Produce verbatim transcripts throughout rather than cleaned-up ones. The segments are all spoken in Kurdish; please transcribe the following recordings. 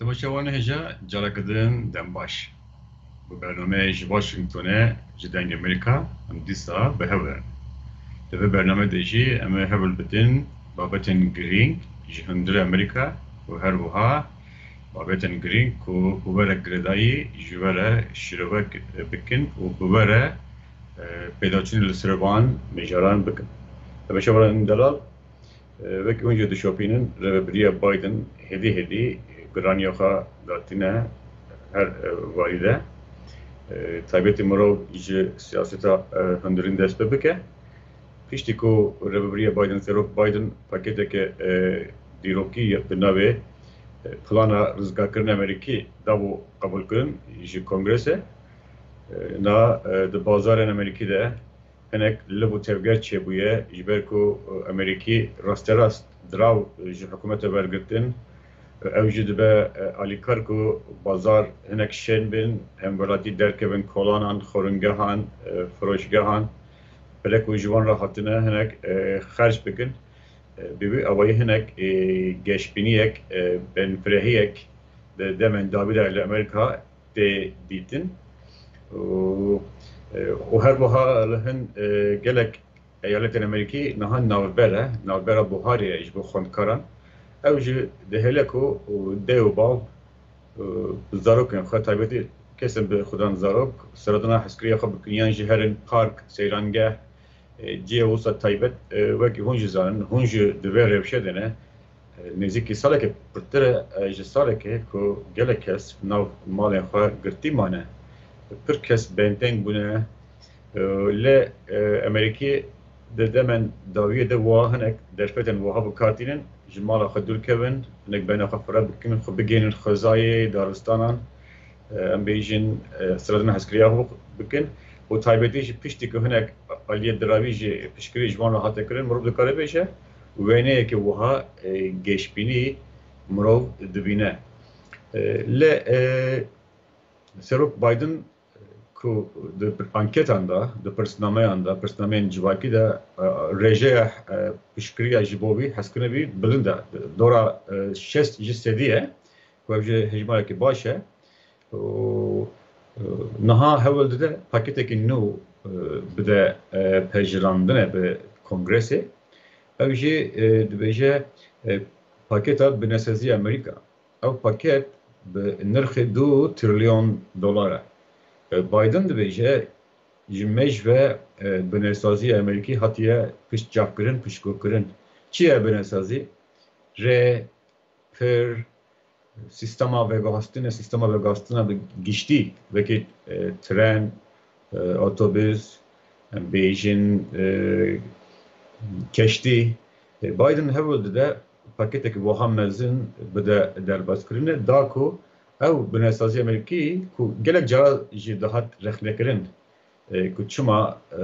Temaşevanê hêja, careke din dem baş. Bi bernameyê ji Washingtonê, ji Dengê Amerîka, em dîsa bi hev re. Di vê bernameyê de jî em ê hewl bidin babetên girîng ji hundirê Amerîka û her wiha babetên girîng ku bi we re girêdayî ji we re şîrove bikin û bi we re, e, pêdaçûnê li ser van mijaran bikin. Temaşevanên delal, E, wekî hûn jî dişopînin, rêvebiriya Biden hêdî hêdî giraniya xwe datîne her, e, warî de. E, taybetî mirov ji siyaseta, e, hundirîn dest pê bike. Piştî ku rêvebiriya Biden, Serok Biden paketeke, e, dîrokî bi navê, e, Plana Rizgarkirina Amerîkî dabû qebûlkirin ji Kongresê, e, na, e, di bazarên Amerîkî de hinek liv û tevger çêbûye, ji ber ku, e, Amerîkî rasterast diraw, e, ji hikûmete wergirtin. E, ew jî dibe, e, alîkar ku bazar hinek şên bin, hemwelatî derkevin kolanan, xwaringehan, e, firoşgehan, pere ku ji wan re hatine hinek, e, xerc bikin. E, bi wî awayî hinek, e, geşbîniyek, e, binfirehiyek di demên dawî de li Amerîka tê dîtin. Û, e, û her wiha li hin, e, gelek eyaletên Amerîkî niha navber e, navbera buharê ye ji bo xwendkaran. Ew jî dihêle ku, û, dê û bav, û, bi zarokên xwe taybetî kesên bi xudan zarok, seredana hezkiriya xwe bikin yan jî herin park, seyrangeh, e, cihê wisa taybet, e, wekî hûn jî zanin, hûn jî di vê rewşe de ne. E, nêzîkî salekê pirtir e, e, ji salekê ku gelek kes nav malên xwe girtî mane. Pir kes benteng bûne. E, lê, e, Amerîkî di demên dawiyê de wiha hinek derfetên wiha bi kar tînin, ji mala xwe dûr kevin, hinek bêhna xwe fireh bikin, xwe bigihînin xwezayê, daristanan, e, em bêjin, e, seredana hezkiriya xwe bikin û taybetî jî piştî ku hinek aliyê diravî jî piştgirî ji wan re hate kirin, mirov dikare bêje, wêneyeke wiha, e, geşbînî mirov dibîne. E, lê, e, Serok Biden, e, ku di anketan de, di pirsnameyan de, pirsnameyên civakî de, e, rêjeya, e, piştgiriya ji bo wî, hezkirinê wî bilind e. Dora, e, şêst ji sedî ye. Ku ev jî hejmarekî baş e. Û, e, niha hewl dide paketekî nû, e, bide, e, pejirandinê bi Kongresê. Ew jî, e, dibêje, e, paketa binesaziya Amerîka. Ew paket bi nirxê du trilyon dolar e. E, Biden dibêje, ji mêj ve, e, binesaziya Amerîkî hatiye piştçavkirin, piştgirkirin. Çi ye binesazî? Rê, pir, sîstema veguhastinê, sîstema veguhastina bi giştî, wekî, e, tren, e, otobus, em bêjin, e, keştî. E, Biden hewl dide paketek wiha mezin bide derbazkirinê, da ku ew binesaziya Amerîkî ku gelek cara jî dihat rexnekirin, e, ku çima, e,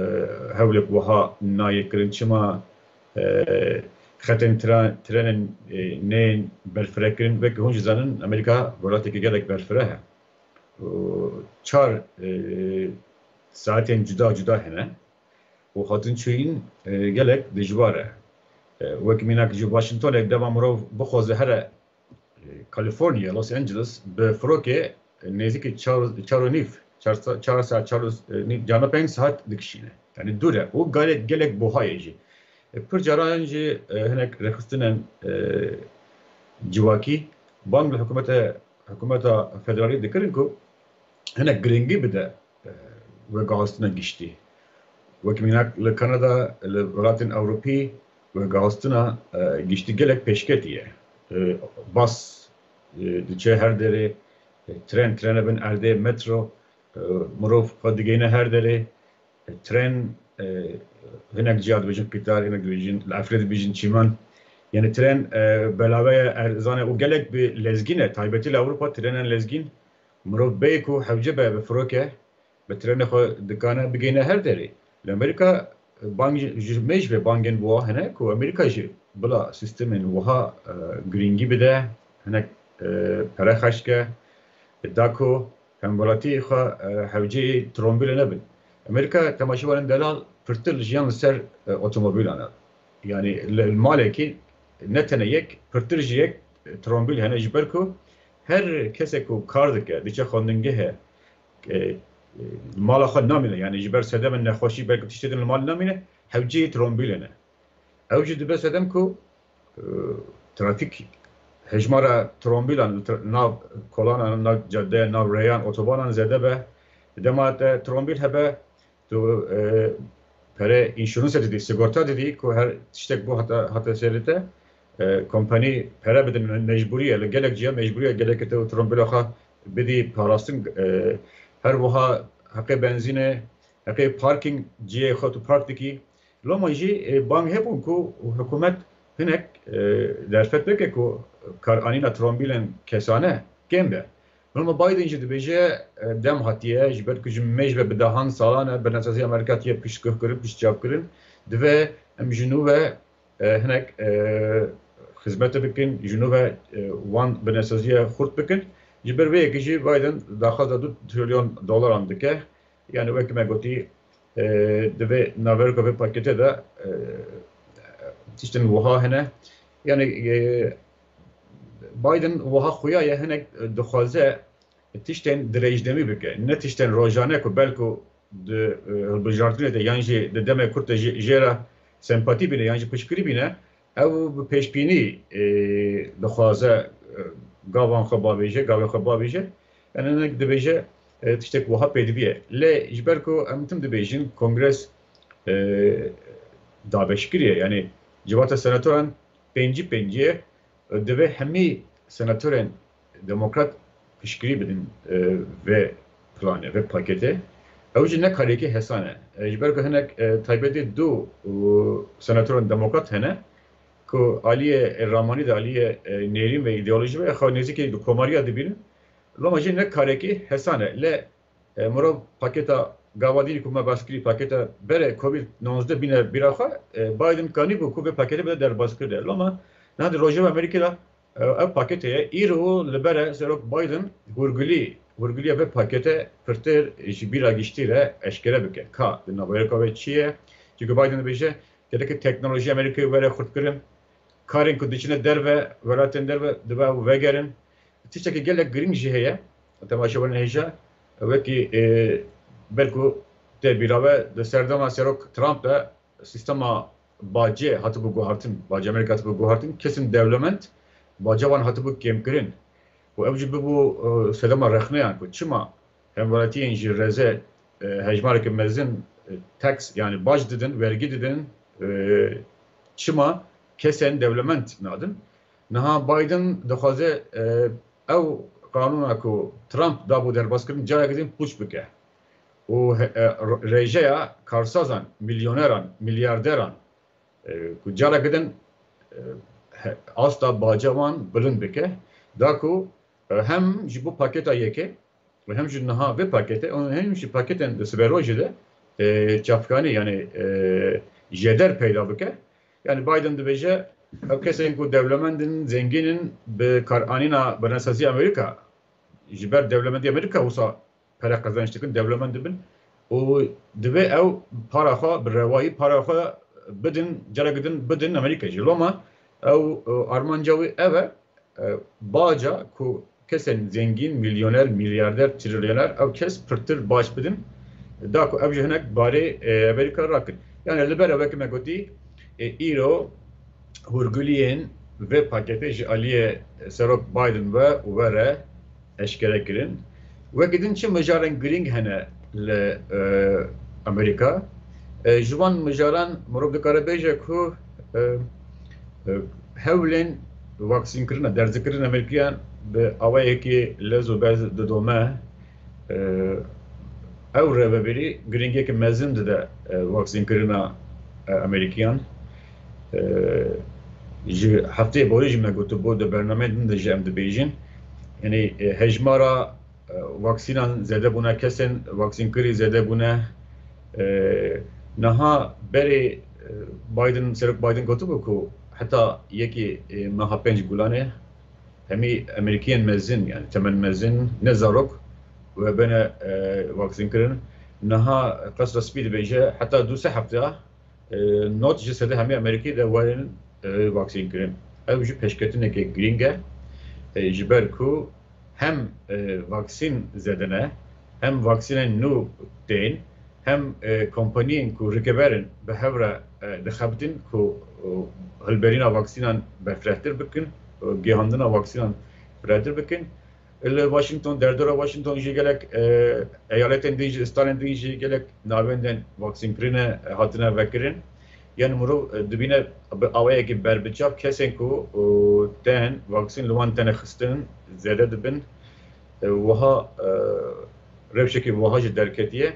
hewlek wiha nayê kirin, çima, e, xetên tra-, trenên, e, neyên berfirekirin, wek hûn jî zanin, Amerîka welatekî gelek berfireh e. Û çar, e, saetên cuda cuda hene û hatin çûyîn, e, gelek dijwar e. E, wek mînak ji Washingtonê dema mirov bixwaze here California, Los Angeles, bi firokê nêzîkî çar, çar û nîv, çar sa-, çar saet, çar û nîv, carna pênc saet dikişîne. Yani dûr e. Û gelek, gelek buha ye jî. E, pir caran jî, e, hinek rêxistinên, e, civakî bang li hikûmete, hikûmeta federalî dikirin ku hinek girîngî bide, e, veguhastina giştî. Wek mînak li Kanada, li welatên Ewropî veguhastina, e, giştî gelek pêşketî ye. E, bas, e, diçe her derê, e, tren, trene bin erdê, metro, e, mirov xwe digeyne her derê. E, tren, e, hinek ciya dibêjin qîtar, hinek dibêjin, li Efrê dibêjin çîman. Yani tren, e, belaveya erzan e û gelek bi lezgîn e, taybetî li Ewropa trenên lezgîn. Mirov bê ku hewce be bi firoke, bi trenê xwe dikane bigihîne her derê. Li Amerîka bang ji, ji mêj ve bangên wiha hene ku Amerîka jî bila sîstemên wiha, e, girîngî bide, hinek, e, pere xerc ke, da ku hemwelatî xwe, e, hewceyê trombîlê nebin. Amerîka, temaşevanên delal, pirtir jiyan li ser, e, otomobîlan e. Yani li, li malekî ne tenê yek, pirtir ji yek, e, trombîl hene, ji ber ku Her kesek ku kar dike, diçe xwendingehê, e, e, mala xwe namîne, yani ji ber sedema nexweşî belkî tiştê din li mal namîne, hewceyê trombîlê ne. Ew jî dibe sedem ku, e, trafîk, hejmara trombîlan li tra-, nav kolanan, nav cadeyan, nav rêyan, otobanan zêde be. Dema te trombîl hebe, tu, e, pere înşûranse didî, sigorta didî ku her tiştek bû hata, hata serê te, e, kompanî pere bidin, me-, mecbûrî ye, li gelek ciya mecbûrî ye, gelek te trombîla xwe bidî parastin, e, her wiha heqê benzînê, heqê parking cihê xwe tu park dikî. Loma jî, e, bang hebûn ku hikûmet hinek, e, derfet bike ku karanîna trombîlên kesane kêm be. Loma Biden jî dibêje, e, dem hatiye, ji ber ku ji mêj ve bi dehan salan e, binesaziya Amerîka tiye piştguhkirin, piştçavkirin, divê em ji nû ve, e, hinek, e, xizmete bikin, ji nû ve, e, wan binesaziya xurt bikin. Ji ber vê yekê jî Biden daxwaza du trilyon dolaran dike. Yani wek me gotî, e, divê naverka vê paketê de, e, tiştên wiha hene. Yani, e, Biden wiha xuya ye, hinek dixwaze tiştên dirêjdemî bike. Ne tiştên rojane ku belku di, e, hilbijartinê de yan jî di demê kurt de jê, jê re sempatî bîne yan jî piştgirî bîne. Ew bi pêşbînî, e, dixwaze, e, gavan xwe bavêje, gavê xwe bavêje. Yani hinek dibêje, e, tiştek wiha pêdivî ye. Lê ji ber ku em tim dibêjin, kongres, e, dabeşkirî ye. Yani civata senatoran pêncî pêncî ye. E, divê hemî senatorên demokrat piştgirî bidin, e, vê planê, vê paketê. Ew jî ne kareke hesan e. E, ji ber ku hinek, e, taybetî du, e, senatorên demokrat hene ku aliyê ramanî de, aliyê, e, nêrîn ve îdeolojî ve xwe nêzîkî bi komariya dibînin. Loma jî ne karekî hesan e. Lê, e, mirov paketa gava dînî ku me behs kirî, paketa berê covid nozdeh bîne bîra xwe, e, Biden kanîbû ku vê paketê bide derbas kirine. Loma niha di rojeva Amerîkê de, e, ev paketê ye. Îro li bere Serok Biden hûrgulî, hûrguliya vê pakete pirtir ji bîra giştî re eşkere bike. Ka di naverka ve çi ye? Çunku Biden dibêje, gereke teknolojî Amerîkayê were xurtkirin. Karên ku diçine derve, welatên derve, dibe ew vegerin. Tiştekî gelek girîng jî heye. Temaşevanên hêja, wekî, e, belku te bîra be, di serdema Serok Trump de sîstema bacê hatibû guhartin, bacê Amerîka hatibû guhartin, kesên dewlemend baca wan hatibû kêmkirin. Û ew jî bibû, e, sedema rexneyan ku çima hemwelatiyên ji rêze, e, hejmareke mezin, e, tax, yani bac didin, vergî didin, e, çima kesên dewlemend nadin? Niha Biden dixwaze, e, ew qanûna ku Trump dabû derbaskirin careke din pûç bike. Û he-, e, r-, rêjeya karsazan, milyoneran, milyarderan, e, ku careke din, e, he-, asta baca wan bilind bike, da ku, e, hem ji bo paketa yekê, û hem jî niha vê paketê, û hem jî paketên di siberojê de, e, çavkanî, yani, e, jêder peyda bike. Yani Biden dibêje, ev kesên ku dewlemend in, zengîn in, bi karanîna biresaziya Amerîka, ji ber dewlemendî Amerîka wisa pere qezenç dikin, dewlemend dibin. Û divê ew para xwe bi rewayî para xwe bidin, careke din bidin Amerîka jî. Loma ew, e, armanca wî ev e, e, baca ku kesên zengîn, milyoner, milyarder, trilyoner, ew kes pirtir bac bidin, da ku ew ji hinek barê, e, Amerîka rakin. Yani li ber ew, wekî me gotî, e, îro hûrguliyên vê paketê ji aliyê Serok Biden ve û we re eşkere kirin. Wekî din çi mijarên girîng hene li, e, Amerîka? E, ji van mijaran mirov dikare bêje ku, e, e, hewlên vaksînkirina, derzikirina Amerîkiyan bi awayekî lez û bez didome. E, ew rêvebirî girîngiyeke mezin dide, e, vaksînkirina, e, Amerîkiyan. E, ji hefteyê borî jî me gotibû, di bernameyên din de jî em dibêjin. Yanî, e, hejmara, e, vaksînan zêde bûne, kesên vaksînkirî zêde bûne. E, niha berê, e, Biden, Serok Biden gotibû ku heta yekê, e, meha pênc Gulanê hemî Amerîkiyên mezin, yani temen mezin, ne zarok, we bene, e, vaksînkirin. Niha Qesra Spî dibêje, heta du sê hefteya, e, nod ji sedê hemî Amerîkî de werin, e, vaksînkirin. Ew jî pêşketineke girîng e, e, ji ber ku hem e, vaksîn zêde ne, hem vaksînên nû tên, hem e, kompaniyên ku rikeber in bi hev re e, dixebitin ku e, hilberîna vaksînan berfirehtir bikin, e, gihandina vaksînan firehtir bikin. Li Washington, derdora Washington jî gelek e, eyaletên din jî, stanên din jî gelek navendên vaksînkirine hatine vekirin. Yani mirov e, dibîne bi awayekî berbiçav kesên ku e, tên vaksîn li wan têne xistin zêde dibin. E, wiha e, rewşekî wiha jî derketiye.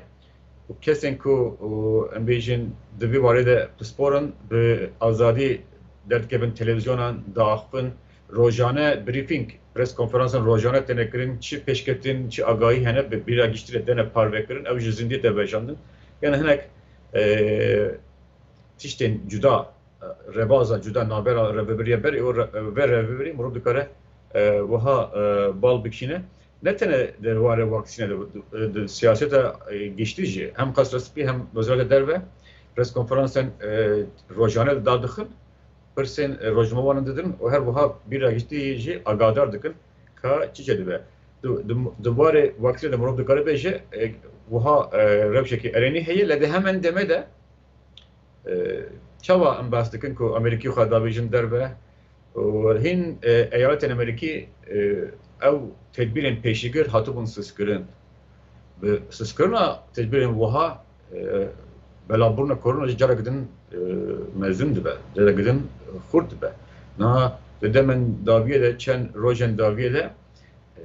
Û kesên ku e, em bêjin di vî warê de pispor in, bi azadî derdikevin televîzyonan, diaxivin, rojane brîfîng, pres konferansan rojane têne kirin, çi pêşketin, çi agahî hene, bi bîra giştî re têne parvekirin, ew ji zindî tê vejandin. Yani hinek e, tiştên cuda, e, rebaza cuda navbera rêvebirî ya berê û re-, vê rêvebirî mirov dikare e, wiha e, bal bikişîne. Ne têne derbarê vaksînê de, di, di siyaseta e, giştî jî hem Qesra Spî hem Wezareta Derve pres konferansên e, rojane dadixin, pirsên e, rojnamevanan didin û her wiha bîra giştî jî agahdar dikin ka çi çêdibe. Di, di, di warê vaksînê de mirov dikare bêje, e, wiha e, rewşekî erênî heye, lê di hemen demê de e, çawa em behs dikin ku Amerîkî xwe davêjin derve û hîn e, eyaletên Amerîkî e, ew tedbîrên pêşîgir hatibûn siskirin. Bi siskirina tedbîrên wiha e, belavbûrina korona jî careke din e, mezin dibe, careke din xurt dibe. Niha di demên dawiyê de, çend rojên dawiyê de e,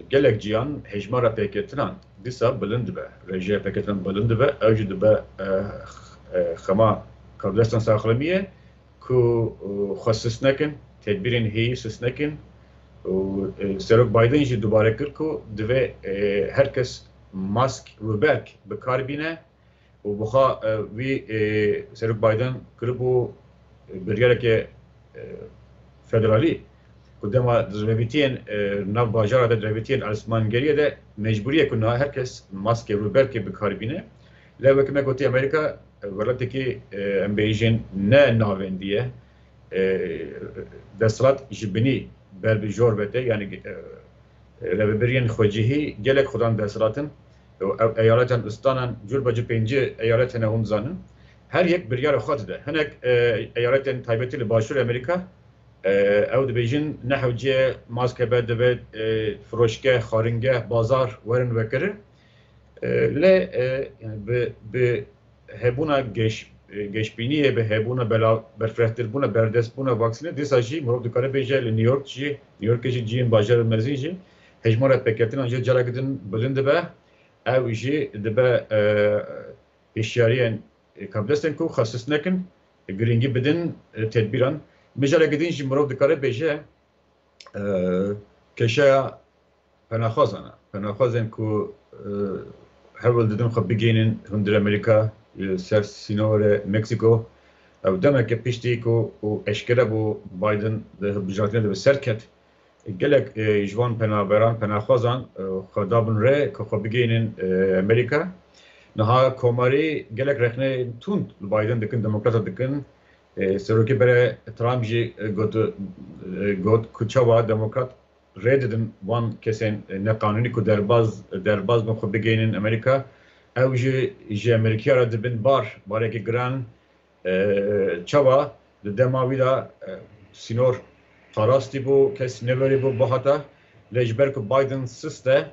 gelek ciyan hejmara pêketinan dîsa bilind dibe, rêjeya pêketinan bilind dibe, ew jî dibe e, e, xema karbidestên saxlemiyê ku e, xwe sis nekin, tedbîrên hêyî sis nekin. Û e, Serok Biden jî dubare kir ku divê e, her kes mask, rûberk bi kar bîne. Û wiha e, wî e, Serok Biden kiribû e, biryareke e, federalî ku dema di rêvîtiyên e, nav bajara de, di rêvîtiyên esmangeriyê de mecbûrî ye ku niha her kes maskê rûberkê bi kar bîne. Lê wekî me gotî Amerîka e, welatekî e, em bêjin ne navendî ye. E, desthilat ji binî ber bi jor ve tê, yani e, rêvebiriyên xwecihî gelek xwedan desthilat in. Û ev eyaletên ustanan cur be cur pêncî eyalet hene hûn zanin. Her yek biryara xwe dide. Hinek e, eyaletên taybetî li Başûrê Amerîka e, ew dibêjin ne hewce ye, mask hebe, divê e, firoşgeh, xwaringeh, bazar werin vekirin. E, lê e, yani bi, bi hebûna geş, e, geşbîniyê, bi hebûna bela, berfirehtirbûna, berdestbûna vaksînê, dîsa jî mirov dikare bêje li New York jî, New Yorkê jî cihên bajarên mezin jî hejmara pêketinan jî careke din bilind dibe. Ew jî dibe e, hişyariyên e, karbidestên ku xwe sis nekin, girîngî bidin e, tedbîran. Mijareke din jî mirov dikare bêje e, kêşeya penaxwazan e. Penaxwazên ku e, hewl didin xwe bigihînin hundir Amerîka, e, ser sînorê Meksîko. Ew demeke piştî ku û eşkere bû Biden di hilbijartinê de bi ser ket. Gelek e, ji van penaberan, penaxwazan e, xwe dabin rê ku xwe bigihînin e, Amerîka. Niha komarî gelek rexneyên tund li Biden dikin, demokrata dikin. E, Serokê berê Trump jî e, got, e, got ku çawa demokrat rê didin van kesên e, neqanûnî ku derbaz, derbaz bin xwe bigihînin Amerîka. Ew jî ji Amerîkiya re dibin bar, barekî giran. E, çawa di dema wî de e, sînor parastî bû, kes neverî bû bihata. Lê ji ber ku Biden sist e,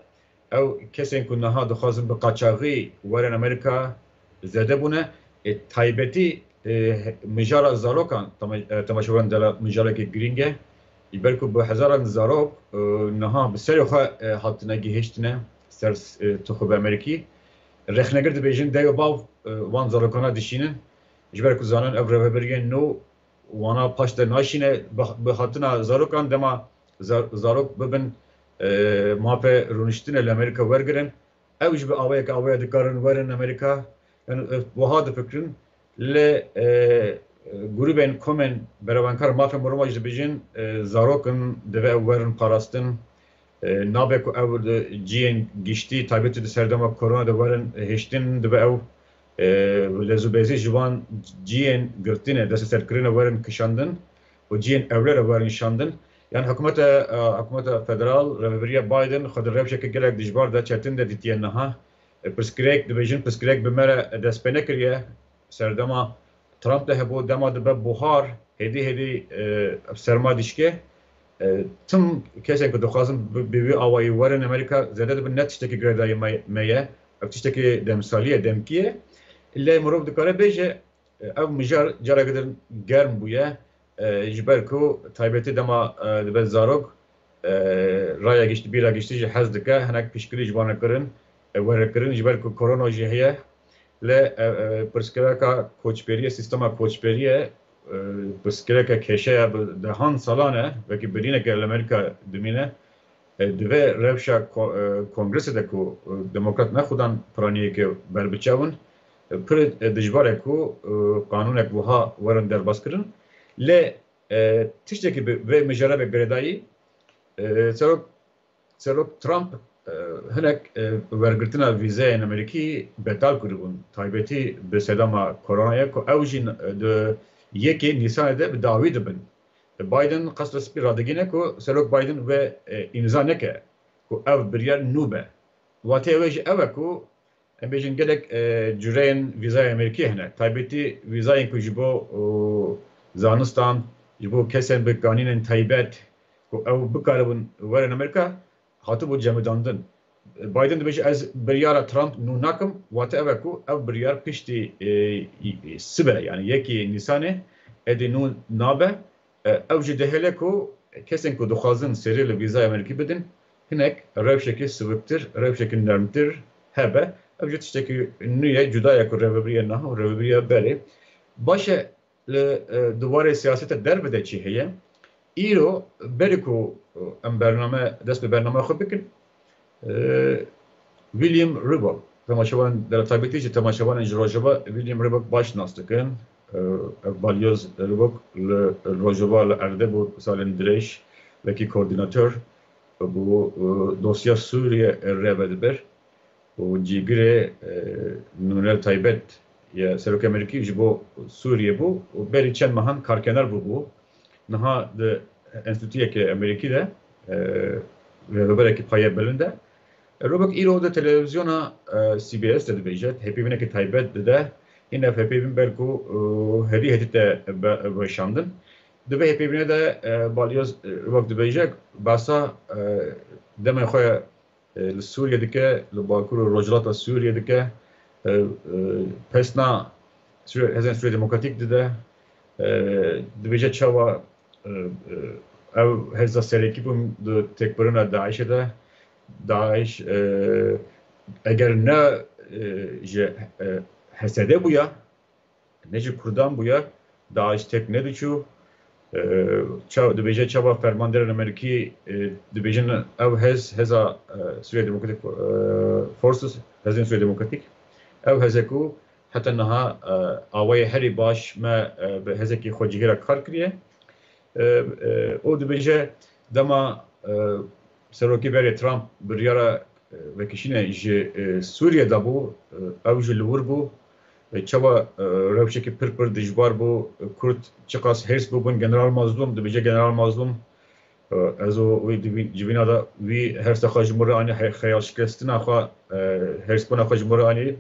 ew kesên ku niha dixwazin bi qaçaxî werin Amerîka zêde bûne. E, taybetî e, mijara zarokan tama- e, temaşevan dela mijarekê girîng e. Ji ber ku bi hezaran zarok e, niha bi serê xwe e, hatine gihiştine ser e, tixûbê Amerîkî. Rexnegir dibêjin, dayê û bav e, wan zarokana dişînin. Ji ber ku zanin ev rêvebiriyên nû wana paş de naşîne, bi, bi hatina zarokan dema za- zarok bibin e, mafê rûniştinê li Amerîka wergirin. Ew jî bi awayeke awaya dikarin werin Amerîka. Yani e, wiha difikirin. Lê e, grûbên komên berevankar mafên mirovan jî dibêjin e, zarok in, divê ew werin parastin. E, nabe ku ew di cihên giştî, taybetî di serdema korona de werin hiştin, dibe ew e, lezûbêzî ji van cihên girtine, desteserkirine werin kişandin û cihên ewle re werin şandin. Yan hikûmeta, e, hikûmeta federal, rêvebiriya Biden xwe di rewşeke gelek dijbar de, çetin de dîtiye niha. E, pirsgirêk, dibêjin pirsgirêk bi me re dest pê nekiriye. Serdema Trump de hebû, dema dibe buhar, hêdî hêdî, e, serma dişke. E, tim kesên ku dixwazin bi, bi wî awayî werin Amerîka, zêde dibin ne tiştekî girêdayî me, me ye, ev tiştekî demsalî ye, demkî ye. Lê mirov dikare bêje, e, ev mijar careke din germ bûye. E, ji ber ku taybetî dema, e, dibe zarok, e, raya giştî, bîra giştî jî hez dike, hinek piştgirî ji wan re kirin, e, were kirin, ji ber ku korona jî heye. Lê, e, e, pirsgirêka koçberiyê, sîstema koçberiyê, e, pirsgirêka kêşe ye, bi dehan salan e, wekî birîneke li Amerîka dimîne. E, di vê rewşa ko-, e, kongresê de ku, e, demokrat nexwedan piraniyeke berbiçav in, e, pir, e, dijbar e ku, e, qanûnek wiha werin derbas kirin. Lê, e, tiştekî bi vê mijara ve girêdayî, e, serok, serok Trump, e, hinek, e, wergirtina vîzeyên Amerîkî betal kiribûn. Taybetî bi sedema koronayê ku ew jî, e, di yekê Nîsanê de bi dawî dibin. Biden qesra spî radigihîne ku serok Biden vê, e, îmza neke ku ev biryar nû be. Wateyê wê jî ew e ku, em bêjin, gelek, e, cureyên vîzaya Amerîkî hene. Taybetî vîzayên ku ji bo, o, zanistan, ji bo kesên bi kanînên taybet ku ew bikaribin werin Amerîka, hatibû cemidandin. Biden dibêje, ez biryara Trump nû nakim, wate ev e ku ev biryar piştî, e, sibe, yani yekê Nîsanê, êdî nû nabe. E, ew jî dihêle ku kesên ku dixwazin serê li vîzaya Amerîkî bidin, hinek rewşekî siviktir, rewşekî nermtir hebe. Ev jî tiştekî nû ye, cuda ye ku rêvebiriya niha û rêvebiriya berê. Baş e, li, e, di warê siyaseta derve de çi heye? Îro berî ku, e, em bername, dest bi bername xwe bikin, e, William Ribot, temaşevan, dera taybetî jî temaşevanên ji Rojava William Ribot baş nas dikin. E, ev balyoz Ribot li Rojava li erdê bû salên dirêj, wekî koordînator bû, e, dosya Sûriye rêve dibir. û cîgirê, e, nûner taybet ya Serokê Amerîkî ji bo Sûriyê bû û berî çend mehan karkenar bûbû. Niha di enstîtuyeke Amerîkî de, e, rêveberekî paye bilind e. Ribot îro di televîzyona, e, C B S de dibêje, hêpîvinekî taybet dide. Hîn ev hêpîvîn belkû, e, herî hêdî te be-, weşandin. Di vê hêpîvînê de, e, balyoz, e, Ribot dibêje, behsa, e, demê xwe e, li Sûriyê dike, li Bakur û Rojhilata Sûriyê dike, e, e, pesna Sûriye, Hêzên Sûriye Demokratîk dide, e, dibêje çawa, e, e, ew hêza serekî bûn di têkbirina DAIŞê de. DAIŞ, e, eger ne, e, ji, e, H S D bûya, ne ji Kurdan bûye, DAIŞ têk nediçû. E, ça-, dibêje çawa fermanderên Amerîkî, e, dibêjin ew hez, heza, e, Sûriye Demokratîk, e, Forces, Hezên Sûriye Demokratîk, ew heze ku heta niha, e, awayê herî baş me, e, bi hezekî xwecihî re kar kiriye. E, e, û dibêje dema, e, serokê berê Trump biryara, e, vekişînê ji, e, Sûriyê dabû, e, ew jî li wir bû. E, çawa, e, rewşekî pir pir dijbar bû, e, Kurd çiqas hêrs bûbûn, General Mazlûm, dibêje General Mazlûm, e, ez û wî di vî-, civîna de wî hersa xwe ji min re anî, he-, xeyalşikestina xwe, e, hêrsbûna xwe ji min re anî.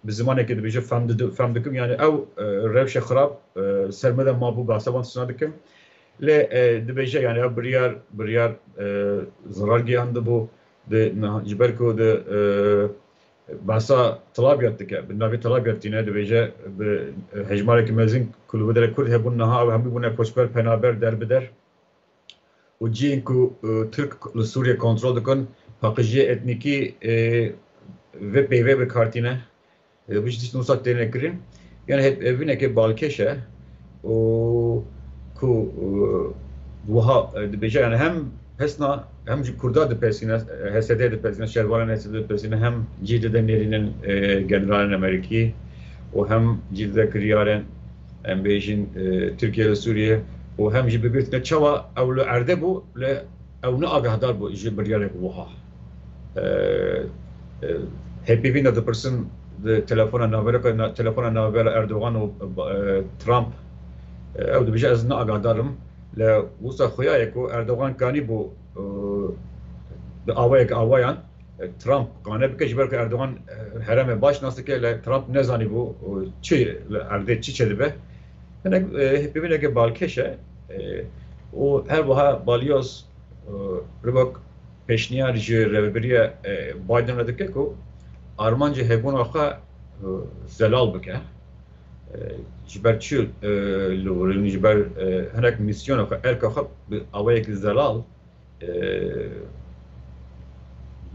Bi zimanekê dibêje, fem didi-, fem dikim, yani ew, e, rewşe xirab, e, ser me de mabû, behsa van tiştana dikim. Lê, e, dibêje, yani ew biryar, biryar, e, zirar gihiyandibû, di, niha, ji ber ku di, e, behsa Telabyad dike, bi navê Telabyad tîne, dibêje, bi, e, hejmareke mezin ku li vê derê Kurd hebûn, niha ew hemû bûne koçber, penaber, derbider. û cihên ku, e, Tirk li Sûriyê kontrol dikin, paqijiyê etnîkî, e, vê peyvê bi kar tîne. E, bi jî tişt wisa têne kirin. Yani hep, e, evîneke balkêş e û ku, e, wiha, e, dibêje, yani hem pesna, hem ji Kurda dipesîne, e, H S D dipesîne, şervanên H S D dipesîne, hem cî dide nêrînên, e, generalên Amerîkî û hem cî dide kiryarên em bêjin, e, Tirkiye li Sûriye û hem jî bibîrtine çawa ew li erdê bû, lê ew ne agahdar bû ji biryarek wiha. E, e, hêpîvîn de dipirsin di telefona navbereke, na-, telefona navbera Erdogan û, e, Trump, e, ew dibêje, ez ne agahdar im. Lê wisa xuya ye ku Erdogan kanîbû, e, bi awayek awayan, e, Trump qane bike, ji ber ku Erdogan, e, herêmê baş nas dike, lê Trump nezanîbû, e, çi li erdê çi çêdibe. Hinek, e, bibîneke balkêş e, e, û her wiha balyoz, e, ribak pêşniyar ji rêvebiriya, e, Biden re dike ku armancê hebûna xwe, e, zelal bike. E, ji ber çi, e, li wir in, ji ber, e, hinek mîsyona xwe, erka xwe bi awayekî zelal, e,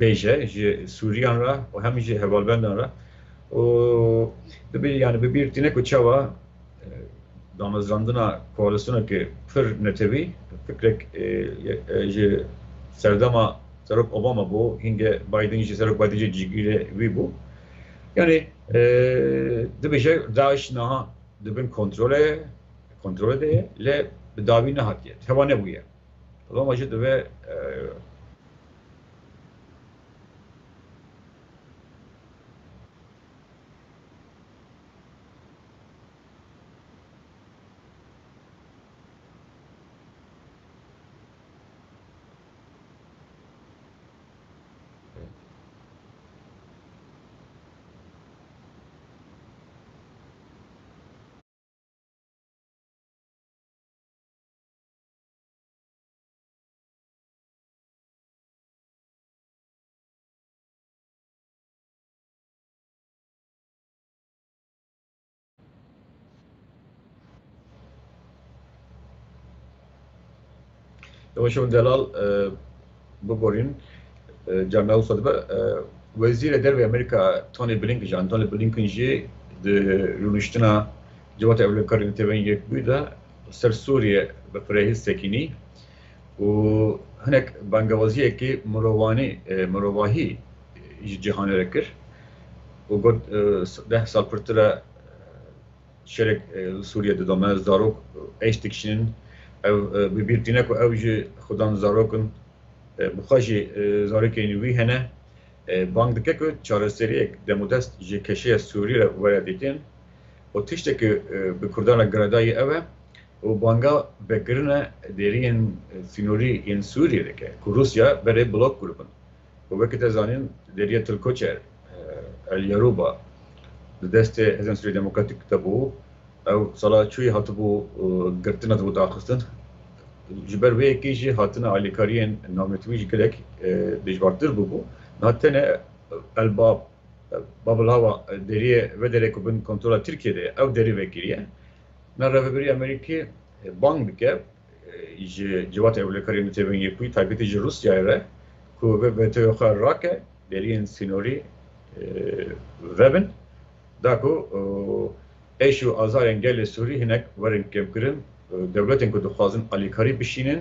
bêje ji Sûriyan re û hem ji hevalbendan re. Û dibî, yani bi bîr tîne ku çawa, e, damezrandina koalîsyoneke pir netewî, fikrek, e, e, ji serdema Serok Obama bû, hînge Biden jî, Serok Biden jî cîgirê wî bû. Yani, e, dibêje DAIŞ niha di bin kontrolê, kontrolê de ye, lê bi dawî nehatiye, tewa nebûye. Loma jî divê, e, Yavaş ol delal, e, biborîn, e, carna wisa dibe, e, Wezîrê Derve Amerîka Tony Blinken jî, Antony Blinken jî di rûniştina Civata Ewlekarî Netewên Yekbûyî de ser Sûriye bi firehî sekinî û hinek bangewaziyekî mirovanî, e, mirovahî ji cîhanê re kir û got, e, deh sal pirtir e, şerek, e, li Sûriye didome, zarok, e, êş dikişînin. Ev, e, bi bîr tîne ku ew jî xudan zarok in, e, bi xwe jî, e, zarokên wî hene. E, bang dike ku çareseriyek demûdest ji kêşeya Sûrî re were dîtin û tiştekî, e, bi Kurdan re giredayî ew e û banga vekirina deriyên, e, sînorî yên Sûriyê dike ku Rûsya berê blok kiribin. Û wekî te zanîn, deriya Til Koçer, e, El Yaruba, di destê Hêzên Sûriye Demokratîk de bû. Ew sala çûyî hatibû, e, girtin, hatibû daxistin. Ji ber vê yekê jî hatina alîkariyên navnetewî ji gelek, e, dijwartir bûbû. Niha tenê El Bab, e, Bab el Hawa, e, deriyê vê derê ku bin kontrola Tirkiyê de ye, ew derî vekiriye. Na rêvebirî Amerîkî, e, bang dike, e, ji Civata Ewlekariyên Netewên Yekbûyî, taybetî ji Rûsyayê re, ku vê vetoya xwe rake, deriyên sînorî, e, vebin, da ku, e, êş û azarên gelê Sûrî hinek werin kêmkirin, e, dewletên ku dixwazin alîkarî bişînin,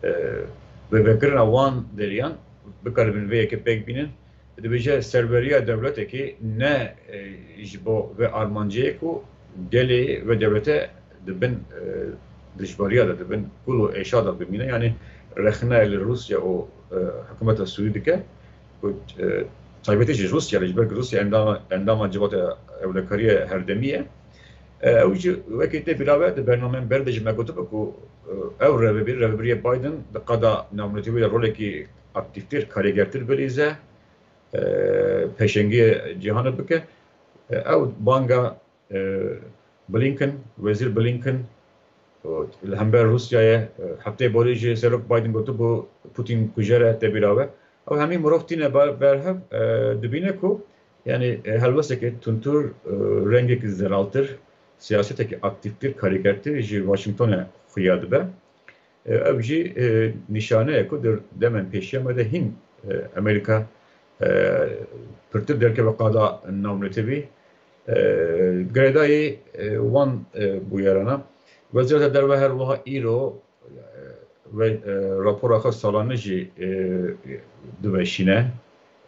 e, bi vekirina wan deriyan bikaribin vê yekê pêk bînin. Dibêje serweriya dewletekî ne, e, ji bo vê armancê ye ku gelê vê dewlete di bin, e, dijbariya de, di bin kul û êşa de bimîne. Yanî rexne li Rûsya û, e, hikûmeta Sûrî dike ku, e, taybetî ji Rûsya re, ji ber ku Rûsya endama, endama Civata Ewlekariya Herdemî ye. E, ew jî wekî tê bîra we di bernameyên ber de jî me gotibe ku, e, ew rêvebir, rêvebiriyê Biden di qada navnetewî de rolekî aktîftir, karêgertir bilîze. E, pêşengiyê cîhanê bike. E, ew banga, e, Blinken, Wezîr Blinken, û li hember Rûsyayê, e, hefteyê borî jî Serok Biden gotibû, Putin kujere, te bîra we. Ew hemî mirov tîne ber, berhev, e, dibîne ku, yanî, e, helwesteke tundtir, e, rengekî zelaltir, siyaseteke aktîftir, karêgertir ji Washingtonê xuya dibe. E, ev jî, e, nîşane ye ku di demên pêşiya me de hîn, e, Amerîka, e, pirtir derkeve qada navnetewî. E, girêdayî, e, wan, e, bûyerana. Wezareta Derve her wiha îro, e, ve, e, rapora xwe salane jî, e, diveşîne.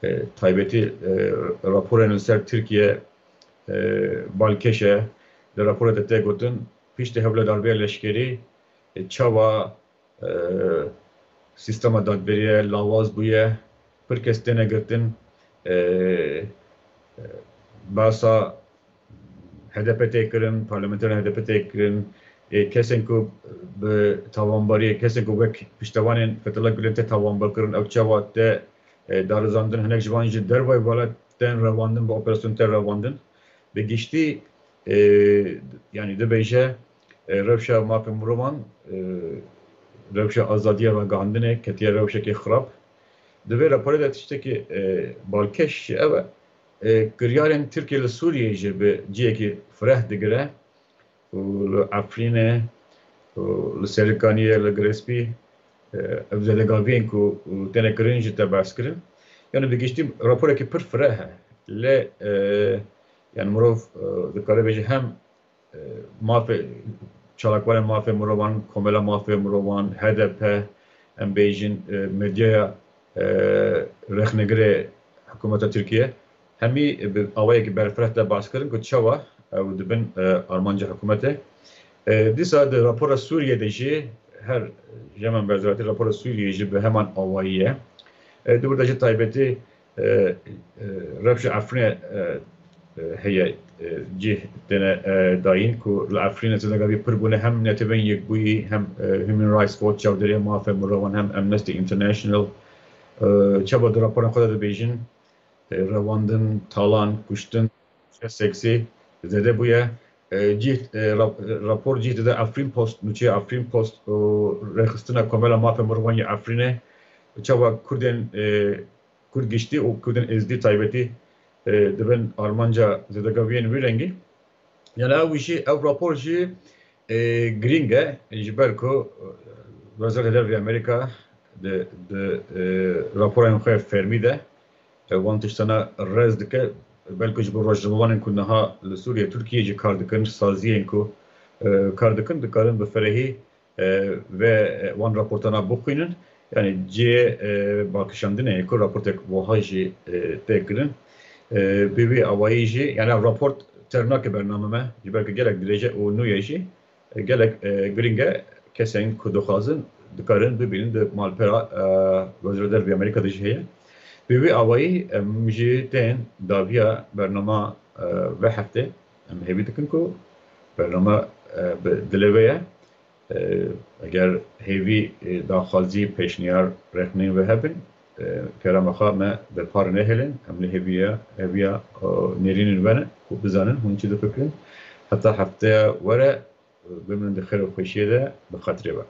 E, taybetî, e, raporên li ser Tirkiye, e, balkêş e. Di raporê de tê gotin, piştî hewla darbeya leşkerî, e, çawa, e, sîstema dadveriye lawaz bûye, pir kes têne girtin, e, e, basa H D P tê kirin, parlamenterên H D P tê kirin, ê, kesên ku bi tawanbariyê, kesên ku wek piştevanên Fethullah Gulen tê tawanbar kirin, ew çawa tê, e, darizandin, hinek ji van ji dervayê welat tên revandin, bi operasyon tên revandin. Bi giştî, e, yanî dibêje, e, rewşa mafê mirovan, e, rewşa azadiya ragihandinê ketiye rewşekê xirab. Di vê raporê de tiştekî, e, balkêş jî ew e, e, kiryarên Tirkiye li Sûriyeyê jî bi cihekî fireh digire û li Efrînê û li Serêkaniyê, li Girêspî, e, ev zêdegaviyên ku têne kirin jî te behs kirin. Yanî bi giştî raporekî pir fireh e. Lê, e, yanî mirov, e, dikare bêje hem, e, mafê, çalakvanên mafê mirovan, Komela Mafê Mirovan, H D P, em bêjin, e, medyaya, e, rexnegirê hikûmeta Tirkiye, hemî bi awayekî berfireh de behs kirin ku çawa ew dibin, e, armanca hikûmetê. E, dîsa di rapora Sûriyê de jî her jeman berzeratî rapora Sûriyê jî bi heman awayî ye. E, di wir de jî taybetî, e, e, rewşa Efrînê, e, e, heye, e, cih têne, e, dayîn ku li Efrînê zêdegavî pir bûne, hem Netewên Yekbûyî, hem, e, Human Rights Watch, Çavdêriya Mafê Mirovan, hem Amnesty International, e, çawa di raporan xwe de dibêjin, e, revandin, talan, kuştin, seksî zêde bûye. E, cih, e, rap-, rapor cih dide Afrin Post, nûçeya Afrin Post û rêxistina Komela Mafê Mirovan ya Efrînê, çawa Kurdên, e, Kurd giştî û Kurdên Êzidî taybetî, e, dibin armanca zêdegaviyên wî rengî. Yani ew jî, ev rapor jî, e, girîng e, ji ber ku, e, Wezareta Derve ya Amerîka di, di, e, raporên xwe fermî de, e, wan tiştana rez dike, belku ji bo rojnamevanên ku niha li Sûriye, Tirkiye jî kar dikin, saziyên ku, e, kar dikin, dikarin bi ferehî, e, ve, e, wan raportana bixwînin. Yani cihê, e, balkişandinê ye ku raportek wiha jî, e, tê kirin. E, bi vî awayî jî, yani ev raport tev nake bername me, ji ber ku gelek dirêj e û nû ye jî, e, gelek, e, girîng e, kesên ku dixwazin dikarin bibînin di malpera, e, Wezareta Derve ya Amerîka de jî heye. Bi vî awayî em jî tên daviya bernama, e, vê heftê. Em hêvî dikin ku bernama, e, bi dilê ve ye. E, eger hêvî, e, daxwazî, pêşniyar, rexneyên ve hebin, e, kerema xwe me bi par nehêlin. Em li hêviya, hêviya, e, nêrînên ve ne ku bizanin hûn çi difikirin. Heta hefteya were, e, bimrin di xêr û xweşiyê de, bi xatirê we.